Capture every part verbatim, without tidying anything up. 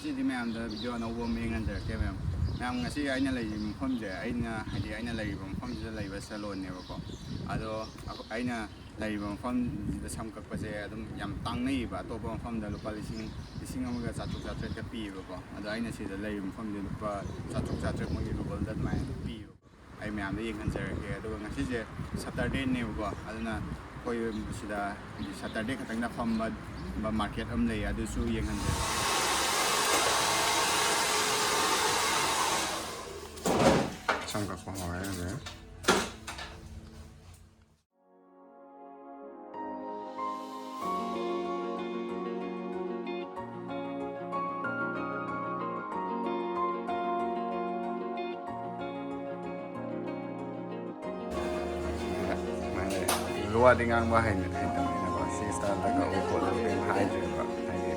ꯉꯁꯤꯗꯤ ꯃꯌꯥꯝꯗ ꯚꯤꯗꯤꯑꯣ ꯑꯅꯧꯕ ꯑꯃ ꯌꯦꯡꯍꯟꯖꯔꯛꯀꯦ ꯃꯌꯥꯝ꯫ ꯃꯌꯥꯝ, ꯉꯁꯤ ꯑꯩꯅ ꯂꯩꯔꯤꯕ ꯃꯐꯝꯁꯦ, ꯑꯩꯅ ꯍꯥꯏꯗꯤ ꯑꯩꯅ ꯂꯩꯔꯤꯕ ꯃꯐꯝꯁꯤꯗ ꯂꯩꯕ ꯁꯦꯂꯣꯟꯅꯦꯕꯀꯣ꯫ ꯑꯗꯣ ꯑꯩꯈꯣ- ꯑꯩꯅ ꯂꯩꯔꯤꯕ ꯃꯐꯝꯁꯤꯗ ꯁꯝ ꯀꯛꯄꯁꯦ ꯑꯗꯨꯝ ꯌꯥꯝ ꯇꯥꯡꯅꯩꯌꯦꯕ꯫ ꯑꯇꯣꯞꯄ ꯃꯐꯝꯗ ꯂꯨꯄꯥ ꯂꯤꯁꯤꯡ, ꯂꯤꯁꯤꯡ ꯑꯃꯒ ꯆꯥꯇ꯭ꯔꯨꯛ ꯆꯥꯇ꯭ꯔꯦꯠꯀ ꯄꯤꯌꯦꯕꯀꯣ꯫ ꯑꯗꯣ ꯑꯩꯅ ꯁꯤꯗ ꯂꯩꯔꯤꯕ ꯃꯐꯝꯁꯦ ꯂꯨꯄꯥ ꯆꯥꯇ꯭ꯔꯨꯛ ꯆꯥꯇ꯭ꯔꯦꯠ ꯃꯣꯏꯒꯤ ꯔꯨꯕꯜꯗ ꯑꯗꯨꯃꯥꯏꯅ ꯄꯤꯌꯦꯕ꯫ ꯑꯩ ꯃꯌꯥꯝꯗ ꯌꯦꯡꯍꯟꯖꯔꯛꯀꯦ꯫ ꯑꯗꯨꯒ ꯉꯁꯤꯁꯦ ꯁꯇꯔꯗꯦꯅꯦꯕꯀꯣ, ꯑꯗꯨꯅ ꯑꯩꯈꯣꯏ ꯁꯤꯗ ꯁꯇꯔꯗꯦ ꯈꯛꯇꯪꯗ ꯐꯝꯕ ꯃꯥꯔꯀꯦꯠ ꯑꯃ ꯂꯩ, ꯑꯗꯨꯁꯨ ꯌꯦꯡꯍꯟꯖꯔꯛꯀꯦ꯫ ꯁꯝ ꯀꯛꯄ ꯍꯧꯔꯦ ꯍꯧꯖꯤꯛ꯫ ꯁꯨꯃꯥꯏꯅ ꯂꯨꯋꯥꯗꯤ ꯉꯥꯡꯕ ꯍꯩꯅ- ꯍꯩꯇꯕꯅꯤꯅꯀꯣ, ꯁꯤ ꯁ꯭ꯇꯥꯏꯜꯗ ꯀꯛꯎ ꯈꯣꯠꯂꯨ ꯀꯩꯝ ꯍꯥꯏꯗ꯭ꯔꯦꯕ꯫ ꯍꯥꯏꯗꯤ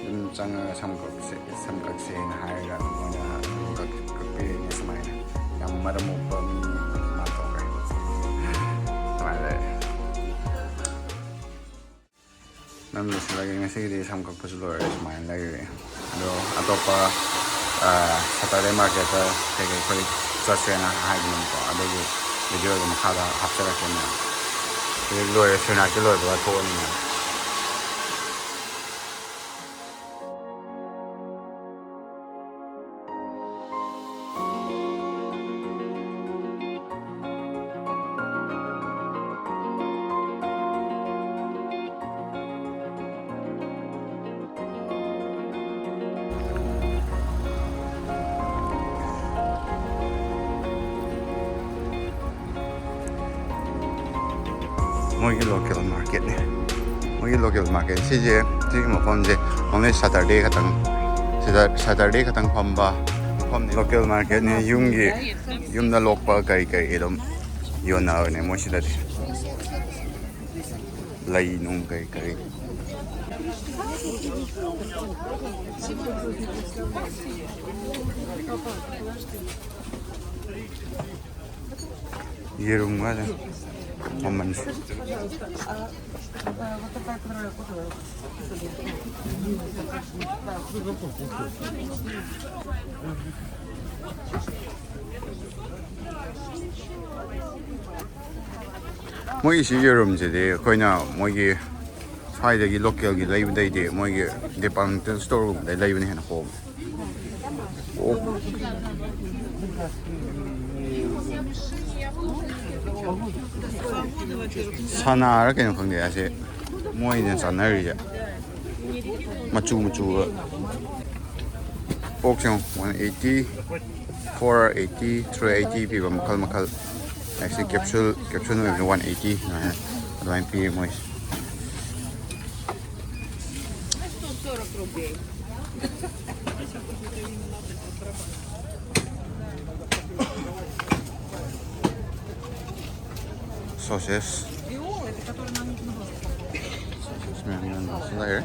ꯑꯗꯨꯝ ꯆꯪꯉꯒ ꯁꯝ ꯀꯛꯁꯦ, ꯁꯝ ꯀꯛꯁꯦꯅ ꯍꯥꯏꯔꯒ ꯃꯣꯏꯅ ꯑꯗꯨꯝ ꯀꯛ- ꯀꯛꯄꯤꯔꯛꯏꯅꯦ ꯁꯨꯃꯥꯏꯅ꯫ ꯌꯥꯝ ꯃꯔꯝ ꯃꯣꯛꯄ ꯃꯤ ꯃꯥꯟꯊꯣꯛꯈ꯭ꯔꯦ꯫ ꯁꯨꯃꯥꯏꯅ ꯂꯩꯔꯦ꯫ ꯅꯝ ꯂꯣꯏꯁꯤꯜꯂꯒꯦ꯫ ꯉꯁꯤꯒꯤꯗꯤ ꯁꯝ ꯀꯛꯄꯁꯨ ꯂꯣꯏꯔꯦ, ꯁꯨꯃꯥꯏꯅ ꯂꯩꯔꯦ꯫ ꯑꯗꯣ ꯑꯇꯣꯞꯄ, ꯑ, ꯁꯇꯔꯗꯦ ꯃꯥꯔꯀꯦꯠꯇ ꯀꯩꯀꯩ ꯑꯩꯈꯣꯏ ꯆꯠꯁꯦꯅ ꯍꯥꯏꯕꯅꯦꯕꯀꯣ, ꯑꯗꯨꯒꯤ ꯚꯤꯗꯤꯑꯣꯗꯣ ꯃꯈꯥꯗ ꯍꯥꯞꯆꯔꯛꯀꯦ ꯃꯌꯥꯝ꯫ ꯍꯧꯖꯤꯛ ꯂꯣꯏꯔꯦ, ꯁ꯭ꯔꯤꯅꯥꯊꯀꯤ ꯂꯣꯏꯕꯒ ꯊꯣꯛꯑꯅꯤ ꯃꯌꯥꯝ꯫ ꯃꯣꯏꯒꯤ ꯂꯣꯀꯦꯜ ꯃꯥꯔꯀꯦꯠꯅꯦ꯫ ꯃꯣꯏꯒꯤ ꯂꯣꯀꯦꯜ ꯃꯥꯔꯀꯦꯠ ꯁꯤꯁꯦ, ꯁꯤꯒꯤ ꯃꯐꯝꯁꯦ only ꯁꯇꯔꯗꯦ ꯈꯛꯇꯪ, ꯁꯤꯗ ꯁꯇꯔꯗꯦ ꯈꯛꯇꯪ ꯐꯝꯕ ꯃꯐꯝꯅꯦ꯫ ꯂꯣꯀꯦꯜ ꯃꯥꯔꯀꯦꯠꯅꯦ꯫ ꯌꯨꯝꯒꯤ, ꯌꯨꯝꯗ ꯂꯣꯛꯄ ꯀꯔꯤ ꯀꯔꯤ ꯑꯗꯨꯝ ꯌꯣꯟꯅꯕꯅꯦ ꯃꯣꯏ ꯁꯤꯗꯗꯤ꯫ ꯂꯩ ꯅꯨꯡ ꯀꯔꯤ ꯀꯔꯤ꯫ ꯌꯦꯔꯨꯝꯒ ꯃꯃꯜꯁꯦ꯫ ꯃꯣꯏꯒꯤ ꯁꯤ ꯌꯦꯔꯨꯝꯁꯤꯗꯤ ꯑꯩꯈꯣꯏꯅ ꯃꯣꯏꯒꯤ ꯁ꯭ꯋꯥꯏꯗꯒꯤ ꯂꯣꯀꯦꯜꯒꯤ ꯂꯩꯕꯗꯩꯗꯤ ꯃꯣꯏꯒꯤ ꯗꯤꯄꯥꯔꯠꯃꯦꯟꯇꯦꯜ ꯁ꯭ꯇꯣꯔꯒꯨꯝꯕꯗꯩ ꯂꯩꯕꯅ ꯍꯦꯟꯅ ꯍꯣꯡꯉꯦ꯫ ꯑꯣ꯫ ꯁꯅꯥꯔ ꯀꯩꯅꯣ ꯈꯪꯗꯦ ꯑꯁꯦ ꯃꯣꯏꯅ ꯆꯥꯅꯔꯤꯁꯦ꯫ ꯃꯆꯨ ꯃꯆꯨꯒ꯫ ꯑꯣꯛꯁꯦ ꯌꯦꯡꯉꯣ, one eighty, four eighty, three eighty ꯄꯤꯕ ꯃꯈꯜ ꯃꯈꯜ꯫ ꯑꯁꯤ ꯀꯦꯞꯁꯨꯜ, ꯀꯦꯞꯁꯨꯜ ꯑꯣꯏꯕꯅ ꯋꯥꯟ ꯑꯩꯠꯇꯤ ꯑꯗꯨꯃꯥꯏꯅ, ꯑꯗꯨꯃꯥꯏꯅ ꯄꯤꯌꯦ ꯃꯣꯏꯁꯦ꯫ ꯁꯣꯁꯦꯁ꯫ ꯁꯣꯁꯦꯁ ꯃꯌꯥꯝ ꯌꯥꯝ ꯂꯩꯔꯦ꯫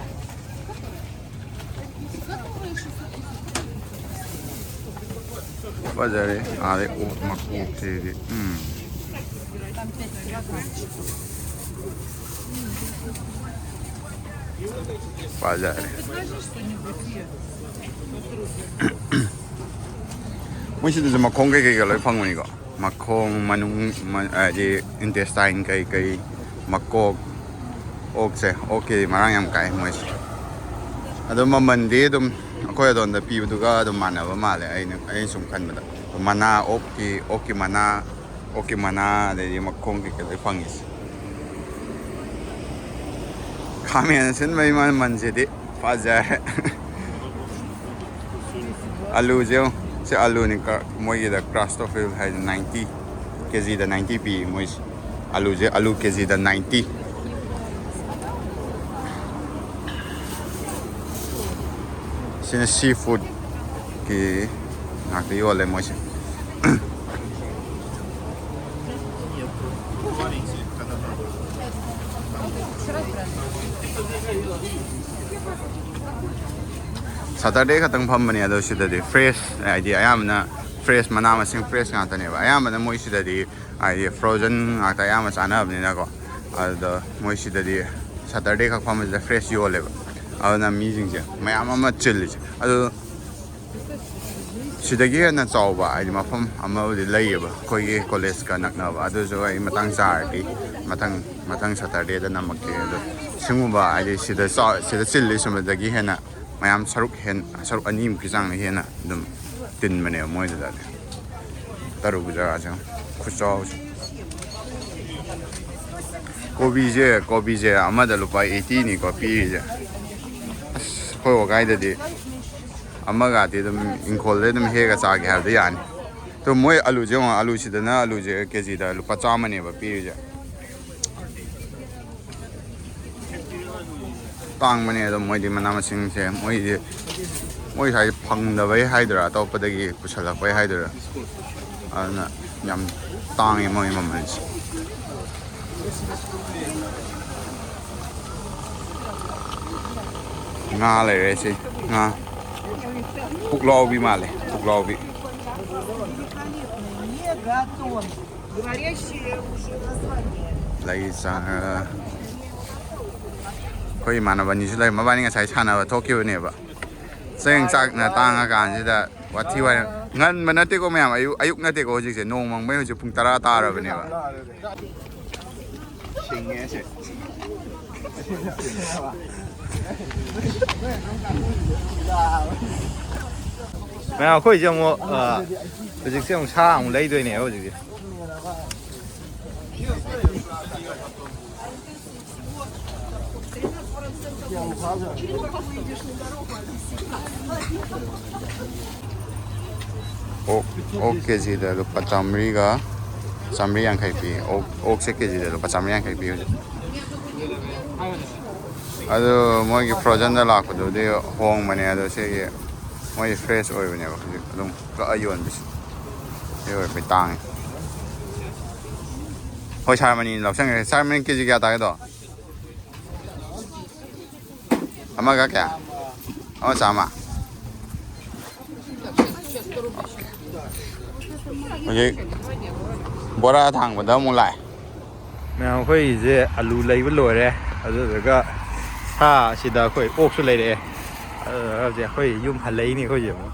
ꯐꯖꯔꯦ꯫ ꯑꯥꯗꯩ ꯑꯣꯛ ꯃꯀꯣꯛꯁꯤꯗꯤ꯫ ꯎꯝ꯫ ꯐꯖꯔꯦ꯫ ꯃꯣꯏ ꯁꯤꯗꯁꯨ ꯃꯈꯣꯡ ꯀꯩꯀꯩꯒ ꯂꯣꯏ ꯐꯪꯕꯅꯤꯀꯣ꯫ ꯃꯈꯣꯡ, ꯃꯅꯨꯡ, ꯃ-, ꯍꯥꯏꯗꯤ intestine ꯀꯩꯀꯩ, ꯃꯀꯣꯛ, ꯑꯣꯛꯁꯦ, ꯑꯣꯛꯀꯤ ꯃꯔꯥꯡ ꯌꯥꯝ ꯀꯥꯏ ꯃꯣꯏꯁꯦ꯫ ꯑꯗꯣ ꯃꯃꯜꯗꯤ ꯑꯗꯨꯝ ꯑꯩꯈꯣꯏ ꯑꯗꯣꯝꯗ ꯄꯤꯕꯗꯨꯒ ꯑꯗꯨꯝ ꯃꯥꯟꯅꯕ ꯃꯥꯜꯂꯦ, ꯑꯩꯅ, ꯑꯩꯅ ꯁꯨꯝ ꯈꯟꯕꯗ꯫ ꯃꯅꯥ, ꯑꯣꯛꯀꯤ, ꯑꯣꯛꯀꯤ ꯃꯅꯥ, ꯑꯣꯛꯀꯤ ꯃꯅꯥ, ꯑꯗꯩꯗꯤ ꯃꯈꯣꯡ ꯀꯩꯀꯩ ꯂꯣꯏ ꯐꯪꯉꯤꯁꯦ꯫ ꯈꯥꯃꯦꯟ ꯑꯁꯤꯟꯕꯒꯤ ꯃꯃꯜꯁꯤꯗꯤ ꯐꯖꯔꯦ꯫ ꯑꯂꯨꯁꯦ ꯌꯦꯡꯉꯣ꯫ ꯁꯤ ꯑꯂꯨꯅꯤ, ꯀ-, ꯃꯣꯏꯒꯤꯗ ꯀ꯭ꯔꯥꯁꯇꯣꯐꯤꯜ ꯍꯥꯏꯁꯦ ꯅꯥꯏꯟꯇꯤ꯫ ꯀꯦꯖꯤꯗ ꯅꯥꯏꯟꯇꯤ ꯄꯤ ꯃꯣꯏꯁꯦ꯫ ꯑꯂꯨꯁꯦ, ꯑꯂꯨ ꯀꯦꯖꯤꯗ ꯅꯥꯏꯟꯇꯤ꯫ ꯁꯤꯅ ꯁꯤ ꯐꯨꯗꯀꯤ ꯉꯥꯛꯇ ꯌꯣꯜꯂꯦ ꯃꯣꯏꯁꯦ꯫ ꯁꯇꯔꯗꯦ ꯈꯛꯇꯪ ꯐꯝꯕꯅꯦ, ꯑꯗꯣ ꯁꯤꯗꯗꯤ ꯐ꯭ꯔꯦꯁ, ꯍꯥꯏꯗꯤ ꯑꯌꯥꯝꯕꯅ ꯐ꯭ꯔꯦꯁ, ꯃꯅꯥ ꯃꯁꯤꯡ ꯐ꯭ꯔꯦꯁ ꯉꯥꯛꯇꯅꯦꯕ꯫ ꯑꯌꯥꯝꯕꯅ ꯃꯣꯏ ꯁꯤꯗꯗꯤ ꯍꯥꯏꯗꯤ ꯐ꯭ꯔꯣꯖꯟ ꯉꯥꯛꯇ ꯑꯌꯥꯝꯕ ꯆꯥꯅꯕꯅꯤꯅꯀꯣ꯫ ꯑꯗꯨꯗ ꯃꯣꯏ ꯁꯤꯗꯗꯤ ꯁꯇꯔꯗꯦ ꯈꯛ ꯐꯝꯕꯁꯤꯗ ꯐ꯭ꯔꯦꯁ ꯌꯣꯜꯂꯦꯕ꯫ ꯑꯗꯨꯅ ꯃꯤꯁꯤꯡꯁꯦ ꯃꯌꯥꯝ ꯑꯃ ꯆꯤꯜꯂꯤꯁꯦ꯫ ꯑꯗꯨ ꯁꯤꯗꯒꯤ ꯍꯦꯟꯅ ꯆꯥꯎꯕ, ꯍꯥꯏꯗꯤ ꯃꯐꯝ ꯑꯃꯕꯨꯗꯤ ꯂꯩꯌꯦꯕ ꯑꯩꯈꯣꯏꯒꯤ ꯀꯣꯂꯦꯖꯀ ꯅꯛꯅꯕ, ꯑꯗꯨꯁꯨ ꯑꯩ ꯃꯇꯥꯡ ꯆꯥꯔꯗꯤ ꯃꯊꯪ ꯃꯊꯪ ꯁꯇꯔꯗꯦꯗ ꯅꯝꯃꯛꯀꯦ꯫ ꯑꯗꯣ ꯁꯤꯒꯨꯝꯕ, ꯍꯥꯏꯗꯤ ꯁꯤꯗ ꯆꯥꯎ-, ꯁꯤꯗ ꯆꯤꯜꯂꯤ ꯁꯨꯝꯕꯗꯒꯤ ꯍꯦꯟꯅ ꯃꯌꯥꯝ ꯁꯔꯨꯛ ꯍꯦꯟ-, ꯁꯔꯨꯛ ꯑꯅꯤꯃꯨꯛꯀꯤ ꯆꯥꯡꯅ ꯍꯦꯟꯅ ꯑꯗꯨꯝ ꯇꯤꯟꯕꯅꯦꯕ ꯃꯣꯏꯗꯨꯗꯗꯤ꯫ ꯇꯔꯨꯕꯨꯖꯥꯁꯦ ꯈꯨꯆꯥꯎꯁꯦ꯫ ꯀꯣꯕꯤꯁꯦ, ꯀꯣꯕꯤꯁꯦ ꯑꯃꯗ ꯂꯨꯄꯥ ꯑꯩꯠꯇꯤꯅꯤꯀꯣ ꯄꯤꯔꯤꯁꯦ꯫ ꯑꯁ, ꯑꯩꯈꯣꯏ ꯋꯥꯒꯥꯏꯗꯗꯤ ꯑꯃꯒꯗꯤ ꯑꯗꯨꯝ ꯏꯪꯈꯣꯜꯗꯩ ꯑꯗꯨꯝ ꯍꯦꯛꯑꯒ ꯆꯥꯒꯦ ꯍꯥꯏꯕꯗ ꯌꯥꯅꯤ꯫ ꯑꯗꯣ ꯃꯣꯏ ꯑꯂꯨꯁꯦ ꯌꯦꯡꯉꯣ, ꯑꯂꯨꯁꯤꯗꯅ ꯑꯂꯨꯁꯦ ꯀꯦꯖꯤꯗ ꯂꯨꯄꯥ ꯆꯥꯝꯃꯅꯦꯕ ꯄꯤꯔꯤꯁꯦ꯫ ꯇꯥꯡꯕꯅꯦ ꯑꯗꯨꯝ ꯃꯣꯏꯗꯤ ꯃꯅꯥ ꯃꯁꯤꯡꯁꯦ, ꯃꯣꯏꯗꯤ ꯃꯣꯏ ꯁ꯭ꯋꯥꯏ ꯐꯪꯗꯕꯩ ꯍꯥꯏꯗꯣꯏꯔꯥ, ꯑꯇꯣꯞꯄꯗꯒꯤ ꯄꯨꯁꯜꯂꯛꯄꯩ ꯍꯥꯏꯗꯣꯏꯔꯥ, ꯑꯗꯨꯅ ꯌꯥꯝ ꯇꯥꯡꯉꯦ ꯃꯣꯏ ꯃꯃꯜꯁꯦ꯫ ꯉꯥ ꯂꯩꯔꯦ ꯁꯤ꯫ ꯉꯥ ꯄꯨꯛꯂꯥꯎꯕꯤ ꯃꯥꯜꯂꯦ, ꯄꯨꯛꯂꯥꯎꯕꯤ꯫ Говорящие уже название. ꯂꯩ ꯆꯥ-, ꯑꯩꯈꯣꯏ ꯏꯃꯥꯟꯅꯕ ꯑꯅꯤꯁꯨ ꯂꯩ, ꯃꯕꯥꯅꯤ ꯉꯁꯥꯏ ꯁꯥꯟꯅꯕ ꯊꯣꯛꯈꯤꯕꯅꯦꯕ꯫ ꯆꯦꯡ ꯆꯥꯛꯅ ꯇꯥꯡꯉꯀꯥꯟꯁꯤꯗ ꯋꯥꯊꯤ ꯋꯥꯔꯦꯝ꯫ ꯉꯟꯕ ꯅꯠꯇꯦꯀꯣ ꯃꯌꯥꯝ, ꯑꯌꯨꯛ, ꯑꯌꯨꯛ ꯅꯠꯇꯦꯀꯣ ꯍꯧꯖꯤꯛꯁꯦ, ꯅꯣꯡ ꯃꯪꯕꯩ ꯍꯧꯖꯤꯛ ꯄꯨꯡ ꯇꯔꯥ ꯇꯥꯔꯕꯅꯦꯕ꯫ ꯁꯤꯡꯉꯦ ꯑꯁꯦ꯫ ꯃꯌꯥꯝ ꯑꯩꯈꯣꯏꯁꯦ ꯑꯃꯨꯛ, ꯑ, ꯍꯧꯖꯤꯛꯁꯦ ꯑꯃꯨꯛ ꯁꯥ ꯑꯃꯨꯛ ꯂꯩꯗꯣꯏꯅꯦꯕ ꯍꯧꯖꯤꯛꯁꯦ꯫ ꯑꯣꯛ, ꯑꯣꯛ ꯀꯦꯖꯤꯗ ꯂꯨꯄꯥ ꯆꯥꯝꯃꯔꯤꯒ, ꯆꯥꯝꯃꯔꯤ ꯌꯥꯡꯈꯩ ꯄꯤ꯫ ꯑꯣꯛ, ꯑꯣꯛꯁꯦ ꯀꯦꯖꯤꯗ ꯂꯨꯄꯥ ꯆꯥꯝꯃꯔꯤ ꯌꯥꯡꯈꯩ ꯄꯤ ꯍꯧꯖꯤꯛ꯫ ꯑꯗꯨ ꯃꯣꯏꯒꯤ ꯐ꯭ꯔꯣꯖꯟꯗ ꯂꯥꯛꯄꯗꯨꯗꯤ ꯍꯣꯡꯕꯅꯦ, ꯑꯗꯣ ꯁꯤꯒꯤ ꯃꯣꯏ ꯐ꯭ꯔꯦꯁ ꯑꯣꯏꯕꯅꯦꯕ ꯍꯧꯖꯤꯛ ꯑꯗꯨꯝ ꯀꯛꯑ ꯌꯣꯟꯕꯁꯦ꯫ ꯁꯤ ꯑꯣꯏꯕꯩ ꯇꯥꯡꯉꯦ꯫ ꯍꯣꯏ, ꯁꯥꯔ ꯃꯅꯤ ꯂꯧꯁꯟꯈ꯭ꯔꯦ꯫ ꯁꯥꯔ ꯃꯅꯤ ꯀꯦꯖꯤ ꯀꯌꯥ ꯇꯥꯒꯦꯗꯣ? ꯑꯃꯒ ꯀꯌꯥ? ꯑꯃ ꯆꯥꯝꯃ꯫ ꯍꯧꯖꯤꯛ ꯕꯣꯔꯥ ꯊꯥꯡꯕꯗ ꯑꯃꯨꯛ ꯂꯥꯛꯑꯦ꯫ ꯃꯌꯥꯝ, ꯑꯩꯈꯣꯏꯁꯦ ꯑꯂꯨ ꯂꯩꯕ ꯂꯣꯏꯔꯦ꯫ ꯑꯗꯨꯗꯨꯒ ꯁꯥ ꯑꯁꯤꯗ ꯑꯩꯈꯣꯏ ꯑꯣꯛꯁꯨ ꯂꯩꯔꯛꯑꯦ꯫ ꯑꯗꯨꯗꯨꯒ ꯍꯧꯖꯤꯛ ꯑꯩꯈꯣꯏ ꯌꯨꯝ ꯍꯜꯂꯛꯏꯅꯦ ꯑꯩꯈꯣꯏꯁꯦ ꯑꯃꯨꯛ꯫